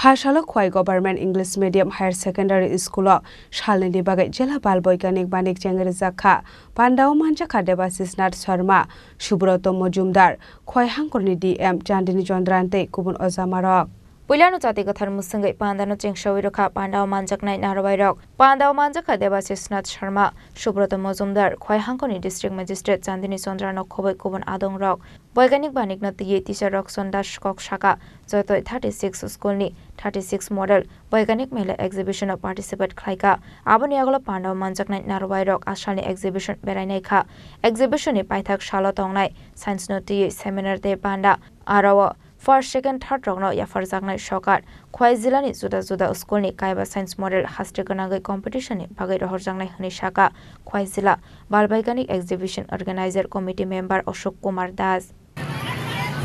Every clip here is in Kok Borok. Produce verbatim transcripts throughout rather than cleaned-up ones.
Hachalo Khwai Government English Medium Higher Secondary School o salnini bagwi Jila Bal Boikanik Banik chengrijak kha. Pandao manjakha Debashish Nath Sharma, Subroto Mojumdar, Khwai Hangkorni D M Chandini Chandran tei kubun ojamarok. Puilano chati kwthar mwswngwi pandano chengsawi rwkha pandao manjaknai narwai rok. Pandao manjakha Debashish Nath Sharma, Subroto Mojumdar, Khwai Hangkorni District Magistrate Chandini Chandra no khoboi kubun adong rok. Boikanik banikno twiwi teacher Rokson Das kok saka, jotoi thirty six school ni thirty six model Boikanik mela exhibition o participate khlaika. Aboni yagulo pandao manjaknai narwai rok asalni exhibition berainai kha. Exhibition ni paithak salo tongnai science no twiwi seminar tei panda. Aro o first, second, third rokno yapharjaknai sokar. Khwai jilani juda juda school ni kaiba science model haste gwnangwi competition ni bagwi rohorjaknai hwnwi saka Khwai jila Bal Boikanik Exhibition Organizer Committee member Ashok Kumar Das.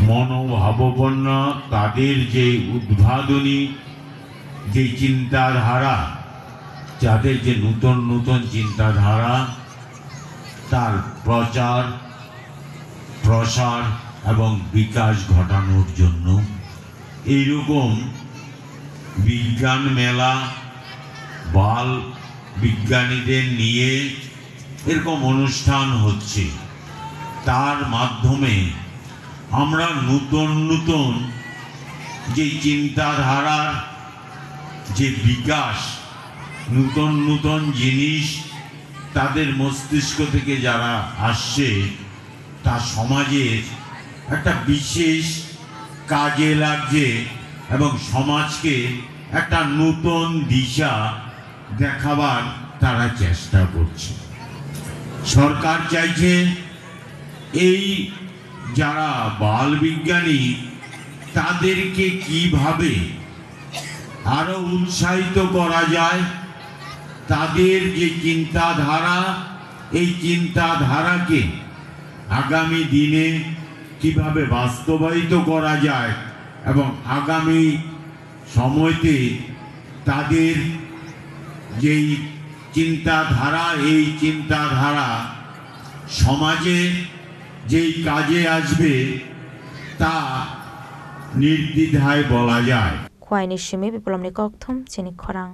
মনোভাবাপন্ন তাদের যে উদ্ভাবনী যে চিন্তাধারা, যাদের যে নতুন নতুন চিন্তাধারা, তার প্রচার, প্রসার এবং বিকাশ ঘটানোর জন্য এইরকম বিজ্ঞান মেলা, বাল বিজ্ঞানীদের নিয়ে এরকম অনুষ্ঠান হচ্ছে। তার মাধ্যমে আমরা নতুন নতুন যে চিন্তাধারার যে বিকাশ, নতুন নতুন জিনিস তাদের মস্তিষ্ক থেকে যারা আসছে, তা সমাজের একটা বিশেষ কাজে লাগছে এবং সমাজকে একটা নতুন দিশা দেখাবার তারা চেষ্টা করছে। সরকার চাইছে এই যারা বাল বিজ্ঞানী, তাদেরকে কিভাবে আরো উৎসাহিত করা যায়, তাদের যে চিন্তাধারা, এই চিন্তাধারাকে আগামী দিনে কিভাবে বাস্তবায়িত করা যায় এবং আগামী সময়তে তাদের যেই চিন্তাধারা, এই চিন্তাধারা সমাজে যেই কাজে আসবে, তা নির্দ্বিধায় বলা যায়। Khwaini simi Biplomni kokthum chini khorang.